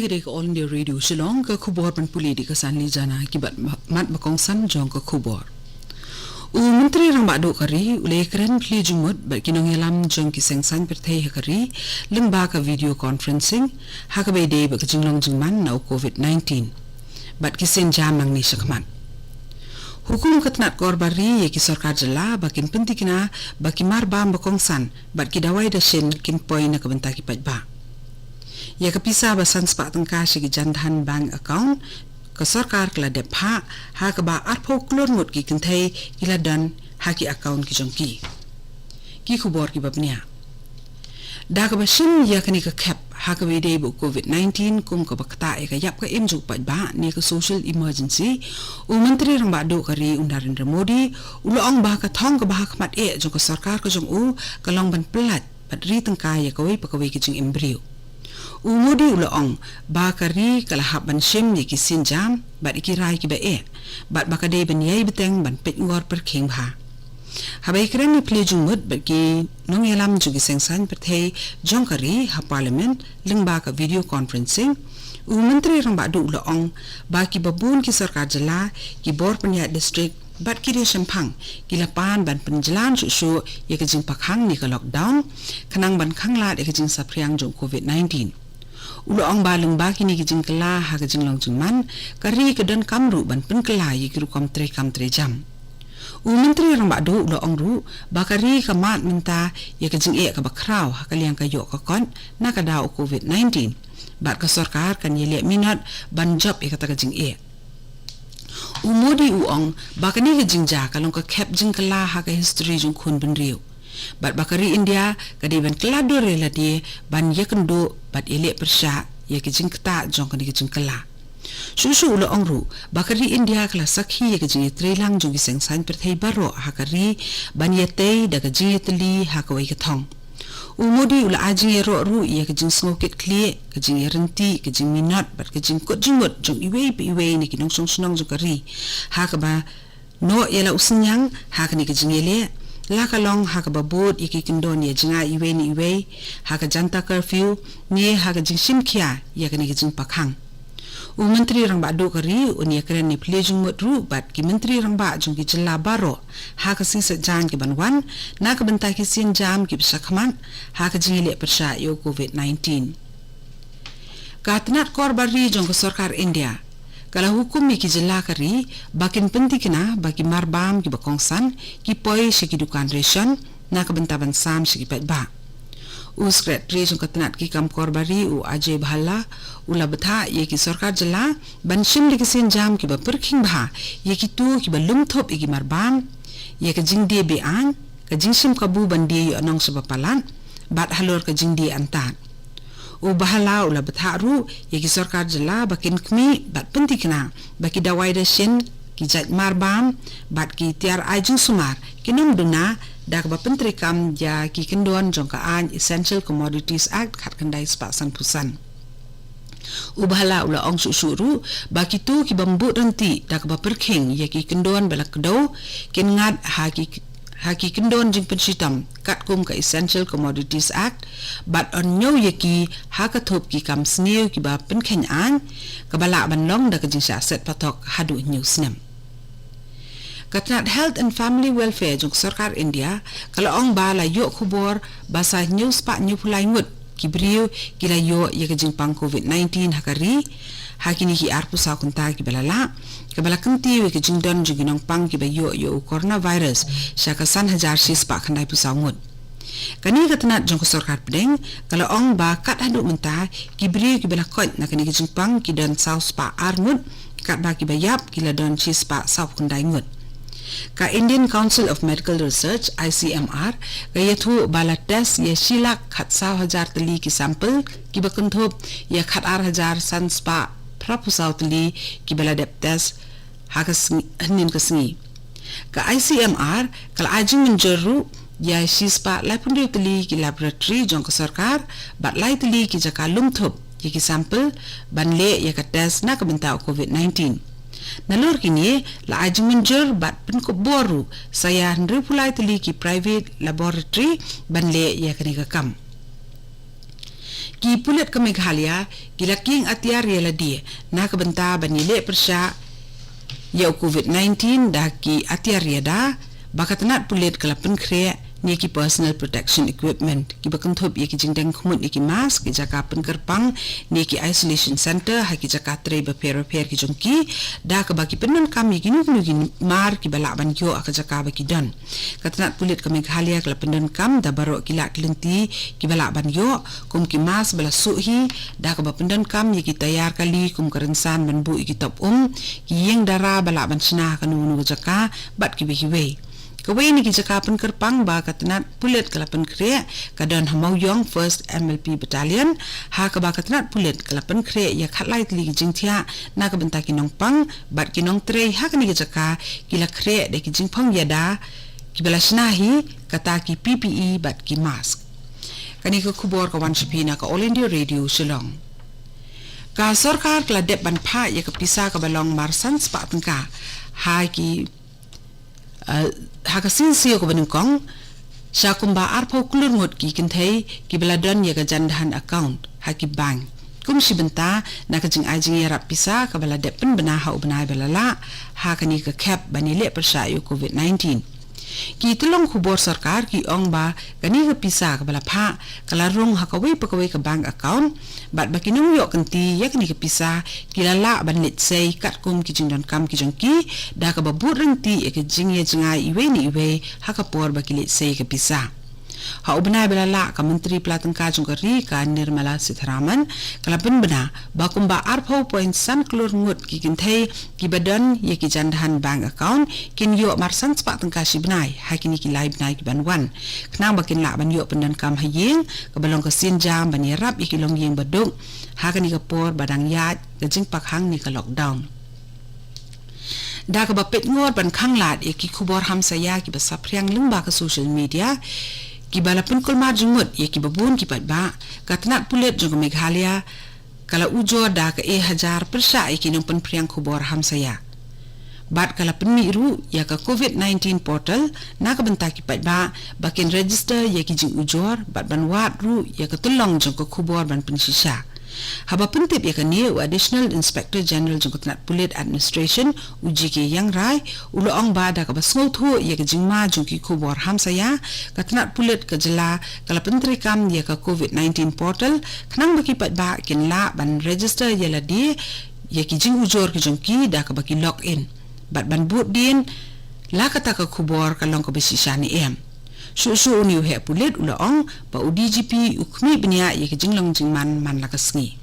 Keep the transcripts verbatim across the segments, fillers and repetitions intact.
Ka dei ka All India Radio Shillong, ka khubor ban pule da ka Sanli Jana. Ki mat, mat ba kongsan jong ka khubor. U Myntri Rangbah Duh ka ri u la ïakren plie jingmut bad ki nongïalam jong ki seng saiñ pyrthei ha ka ri lyngba ka video conferencing, ha kaba ïadei bad ka jinglong jingman na u covid nineteen bad ki sienjam nangne shakhmat. Hukum ka tnat kor bar ri ïa ki sorkar jylla ba kin pyntikna ba ki marbam ba kongsan bad ki dawai dashin kin poi na ka bynta ki paidbah. Ïa ka pisa ba san spah tyngka sha ki Jan Dhan Bank account, ka sorkar ka la dep phah, ha kaba arphew klur ngut ki kynthei ki la don ha ki account ki jong ki. Ki khubor kiba bniah. Da kaba shim ïa kane ka khep ha kaba ïadei bad covid nineteen kum kaba ktah ïa ka ïap ka im jong u paidbah ne ka social emergency, u Myntri Rangbah Duh ka ri u Narendra Modi u la ong ba ka thong kaba ha khmat eh jong ka sorkar ka jong u ka long ban pyllait bad ri tyngka ïa kawei pa kawei ka jingim briew. U Modi u la ong ba ka ri ka la hap ban shim ïa ki sienjam bad ïa ki rai kiba eh, bad ba ka dei ban ïai bteng ban peit ngor pyrkhing bha. Haba ïakren ïa plie jingmut bad ki nongïalam jong ki seng saiñ pyrthei jong ka ri ha Parliament lyngba ka video conferencing, u Myntri Rangbah Duh u la ong ba kiba bun ki sorkar jylla, ki bor pynïaid district bad ki ri shemphang ki la pan ban pynjlan shuh shuh ïa ka jingpakhang ne ka lockdown, khnang ban khanglad ïa ka jingsaphriang jong covid nineteen. U la ong ba lyngba kine ki jingkylla ha ka jinglong jingman, ka ri ka donkam ruh ban pynkylla ïa ki rukom treikam treijam. U Myntri Rangbah Duh u la ong ruh ba ka ri ka mad mynta ïa ka jingeh kaba khraw ha ka liang ka ïoh ka kot na ka daw u covid nineteen, bad ka sorkar kan ïaleh minot ban jop ïa kata ka jingeh. U Modi u ong ba kane ka jingjia ka long ka khep jingkylla ha ka history jong khun bynriew, bad ba ka ri India ka dei ban kylla dur ïa lade ban ïakynduh bad ïaleh pyrshah ïa ka jingktah jong kane ka jingkylla. Shuh shuh u la ong ruh ba ka ri India ka la sakhi ïa ka jingïatreilang jong ki seng saiñ pyrthei baroh ha ka ri ban ïatei da ka jingïatylli ha kawei ka thong. U Modi u la ai jingïaroh ruh ïa ka jingsngewkitkhlieh, ka jingïaryntih, ka jingminot bad ka jingkut jingmut jong iwei pa iwei na ki nongshong shnong jong ka ri, ha kaba noh ïa la u synñiang ha kane ka jingïaleh, la ka long ha kaba bud ïa ki kyndon ïa jngai iwei na iwei, ha ka Janata Curfew ne ha ka jingshim khia ïa kane ka jingpakhang. U Myntri Rangbah Duh ka ri un ïakren ne plie jingmut ruh bad ki Myntri Rangbah jong ki jylla baroh ha ka sngi Saitjaiñ kaban wan, na ka bynta ki sienjam kiba shakhmat ha ka jingïaleh pyrshah ïa u covid nineteen. Ka tnat kor bar ri jong ka sorkar India ka la hukum ïa ki jylla ka ri ba kin pyntikna ba ki marbam kiba kongsan ki poi sha ki dukan ration na ka bynta ban sam sha ki paidbah. U Secretary jong ka tnat ki kam kor bar ri u Ajay Bhalla u la bthah ïa ki sorkar jylla ban shim da ki sienjam kiba pyrkhing bha ïa kito kiba lum thup ïa ki marbam, ïa ka jingdie be-aiñ, ka jingshim kabu ban die ïoh nong shaba palat bad halor ka jingdie antad. U Bhalla u la bthah ruh ïa ki sorkar jylla ba kin khmih bad pyntikna ba ki dawai dashin, ki jait marbam bad ki tiar ai jingsumar kin ym duna da kaba pyntreikam ïa ki kyndon jong ka aiñ Essential Commodities Act khatkhyndai spah sanphew san. U Bhalla u la ong shuh shuh ruh ba kito ki bym bud ryntih da kaba pyrkhing ïa ki kyndon ba la kdew kin ngat ha ki, ha ki kyndon jingpynshitom katkum ka Essential Commodities Act, bad yn ñiew ïa ki ha ka thup ki kam sniew kiba pynkheiñ aiñ, kaba lah ban long da ka jingshah set patok haduh hynñiew snem. Ka tnat Health and Family Welfare jong ka sorkar India ka la ong ba la ïoh khubor ba sa hynñiew spah hynñiewphew lai ngut ki briew ki la ïoh ïa ka jingpang covid nineteen ha ka ri ha kine ki arphew saw kynta kiba la lah, kaba la kyntiew ïa ka jingdon jong ki nongpang kiba ïoh ïa u coronavirus sha ka san hajar shi spah khyndaiphew saw ngut. Kane ka tnat jong ka sorkar pdeng ka la ong ba kat haduh mynta ki briew kiba la koit na kane ka jingpang ki don saw spah ar ngut, katba kiba ïap ki la don shi spah sawphew khyndai ngut. Ka Indian Council of Medical Research, I C M R, ka ïathuh ba la test ïa shi lak khatsaw hajar tylli ki sample kiba kynthup ïa khatar hajar san spah phraphew saw tylli kiba la dep test ha ka sngi, hynnin ka sngi. Ka I C M R ka la ai jingmynjur ruh ïa shi spah laiphew hynriew tylli ki laboratory jong ka sorkar bad lai tylli ki jaka lum thup ïa ki sample ban leh ïa ka test na ka bynta u covid nineteen. Nalor kine la ai jingmynjur bad pynkup bor ruh sa ïa hynriewphew lai tylli ki private laboratory ban leh ïa kane ka kam. Ki pulit ka Meghalaya ki la kieng atiar ïa lade na ka bynta ban ïaleh pyrshah ïa u COVID nineteen da ki atiar ïada, ba ka tnat pulit ka la pynkhreh ne ki personal protection equipment, kiba kynthup ïa ki jingdeng khmut ne ki mask, ki jaka pynkyrpang ne ki isolation center ha ki jaka trei bapher bapher ki jong ki, da kaba ki pyndonkam ïa kino kino ki mar kiba lah ban ïoh ha ka jaka ba ki don. Ka tnat pulit ka Meghalaya ka la pyndonkam da baroh ki lad ki lynti kiba lah ban ïoh, kum ki mask ba la suh hi, da kaba pyndonkam ïa ki tayar kali kum ka rynsan ban buh ïa ki top um, ki ïing dara ba lah ban shna ha kano kano ka jaka, bad kiwei kiwei. Kawei na ki jaka pynkyrpang ba ka tnat pulit ka la pynkhreh ka don ha Mawïong First M L P Battalion, ha kaba ka tnat pulit ka la pynkhreh ïa khatlai tylli ki jingthiah na ka bynta ki nongpang bad ki nongtrei ha kane ka jaka, ki la khreh da ki jingphong ïada kiba la shna hi, kata ki P P E bad ki mask. Kane ka khubor ka wan sha phi na ka All India Radio Shillong. Ka sorkar ka la dep ban phah ïa ka pisa kaba long mar san spah tyngka ha ki, eh, ha ka sien siew kaba nyngkong sha kumba arphew klur ngut ki kynthei kiba la don ïa ka jan dhan account ha ki bank, kum shi bynta na ka jingai jingïarap pisa kaba la dep pynbna ha u bnai ba la lah ha kane ka khep ban ïaleh pyrshah ïa u COVID nineteen. Ki tyllong khubor sorkar ki ong ba kane ka pisa kaba la phah ka la rung ha kawei pa kawei ka bank account, bad ba ki nongïoh kynti ïa kane ka pisa ki la lah ban leit sei katkum ki jingdonkam ki jong ki, da kaba bud ryntih ïa ka jingïajngai iwei na iwei ha ka por ba ki leit sei ka pisa. Ha u bnai ba la lah, ka Myntri Pla Tyngka jong ka ri, ka Nirmala Sitharaman, ka la pynbna ba kumba arphew point san klur ngut ki kynthei kiba don ïa ki jan dhan bank account kin ïoh mar san spah tyngka shi bnai ha kine ki lai bnai ki ban wan, khnang ba kin lah ban ïoh pyndonkam ha ïing, kaba long ka sienjam ban ïarap ïa ki longïing baduk ha kane ka por ba dang ïaid ka jingpakhang ne ka lockdown. Da kaba peit ngor ban khanglad ïa ki khubor hamsaïa kiba saphriang lyngba ka social media, kiba la pynkulmar jingmut ïa kiba bun ki paidbah, ka tnat pulit jong ka Meghalaya ka la ujor da ka e hajar pyrshah ïa ki nongpynphriang khubor hamsaïa. Bad ka la pynmih ruh ïa ka COVID nineteen portal na ka bynta ki paidbah ba kin register ïa ki jingujor bad ban wad ruh ïa ka tyllong jong ka khubor ban pynshisha. Haba pyntip ïa kane, u Additional Inspector General jong ka tnat pulit administration, u G K Ïangrai, u la ong ba da kaba sngewthuh ïa ka jingma jong ki khubor hamsaïa, ka tnat pulit ka jylla ka la pyntreikam ïa ka COVID nineteen portal, khnang ba ki paidbah kin lah ban register ïa lade ïa ki jingujor ki jong ki da kaba ki log in bad ban bud dien la kata ka khubor ka long kaba shisha ne em. Shuh shuh une u heh pulit u la ong ba u D G P u khmih bniah ïa ka jinglong jingman man la ka sngi.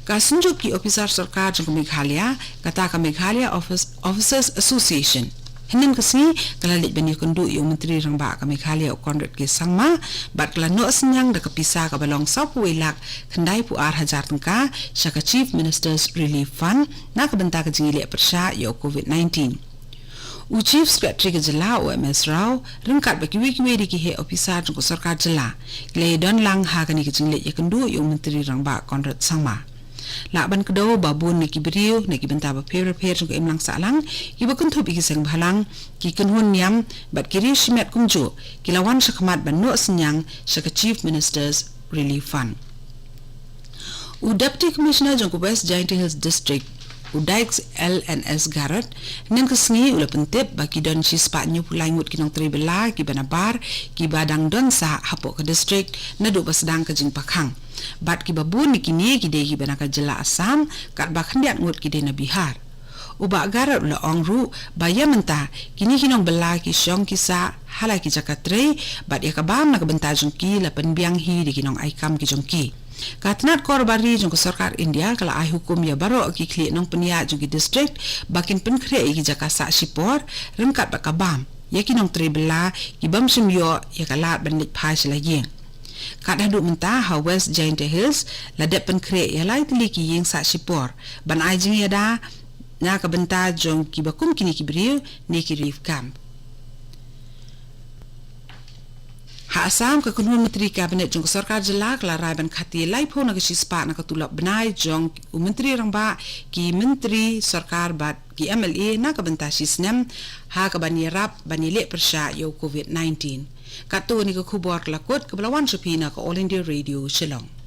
Ka synjuk ki ophisar sorkar jong ka Meghalaya, kata ka Meghalaya Office, Officers Association, hynnin ka sngi ka la leit ban ïakynduh ïa u Myntri Rangbah ka Meghalaya, u Conrad K Sangma, bad ka la noh synñiang da ka pisa kaba long sawphew wei lak khyndaiphew ar hajar tyngka sha ka Chief Minister's Relief Fund na ka bynta ka jingïaleh pyrshah ïa u COVID nineteen. U Chief Secretary ka jylla, u M S Rao, ryngkat bad kiwei kiwei de ki heh ophisar jong ka sorkar jylla, ki la ïadon lang ha kane ka jingleit ïakynduh ïa u Myntri Rangbah Conrad Sangma. Lah ban kdew ba bun na ki briew na ki bynta bapher bapher jong ka imlang sahlang, kiba kynthup ïa ki seng bhalang, ki kynhun niam bad ki riewshimet kumjuh, ki la wan shakhmat ban noh synñiang sha ka Chief Minister's Relief Fund. U Deputy Commissioner jong ka West Jaintia Hills District, u Dykes L N S Garrod, hynnin ka sngi u la pyntip ba ki don shispah hynñiewphew lai ngut ki nongtrei bylla kiba nabar, kiba dang don sah hapoh ka district naduh ba sdang ka jingpakhang. Bad kiba bun na kine ki dei kiba na ka jylla Assam, katba khyndiat ngut ki dei na Bihar. U Bah Garrod u la ong ruh ba ïa mynta kine ki nongbylla ki shong ki sah ha la ki jaka trei, bad ïa ka bam na ka bynta jong ki la pynbiang hi da ki nongaikam ki jong ki. Ka tnat kor bari jong ka sorkar India ka la ai hukum ïa baroh ki khlieh nongpynïaid jong ki district ba kin pynkhreh ïa ki jaka sah shipor, ryngkat bad ka bam ïa ki nongtrei bylla ki bym shym ïoh ïa ka lad ban leit phai sha la ïing. Kat haduh mynta ha West Jaintia Hills la dep pynkhreh ïa lai tylli ki ïing sah shipor ban ai jingïada na ka bynta jong kiba kum kine ki briew ne ki relief camp. Ha Assam, ka kynhun myntri cabinet jong ka sorkar jylla ka la rai ban khati laiphew na ka shispah na ka tulop bnai jong u myntri rangbah, ki myntri sorkar bad ki M L A na ka bynta shi snem, ha kaban ïarap ban ïaleh pyrshah ïa u COVID nineteen. Katto ne ka khubor ka la kut kaba la wan sha phi na ka All India Radio Shillong.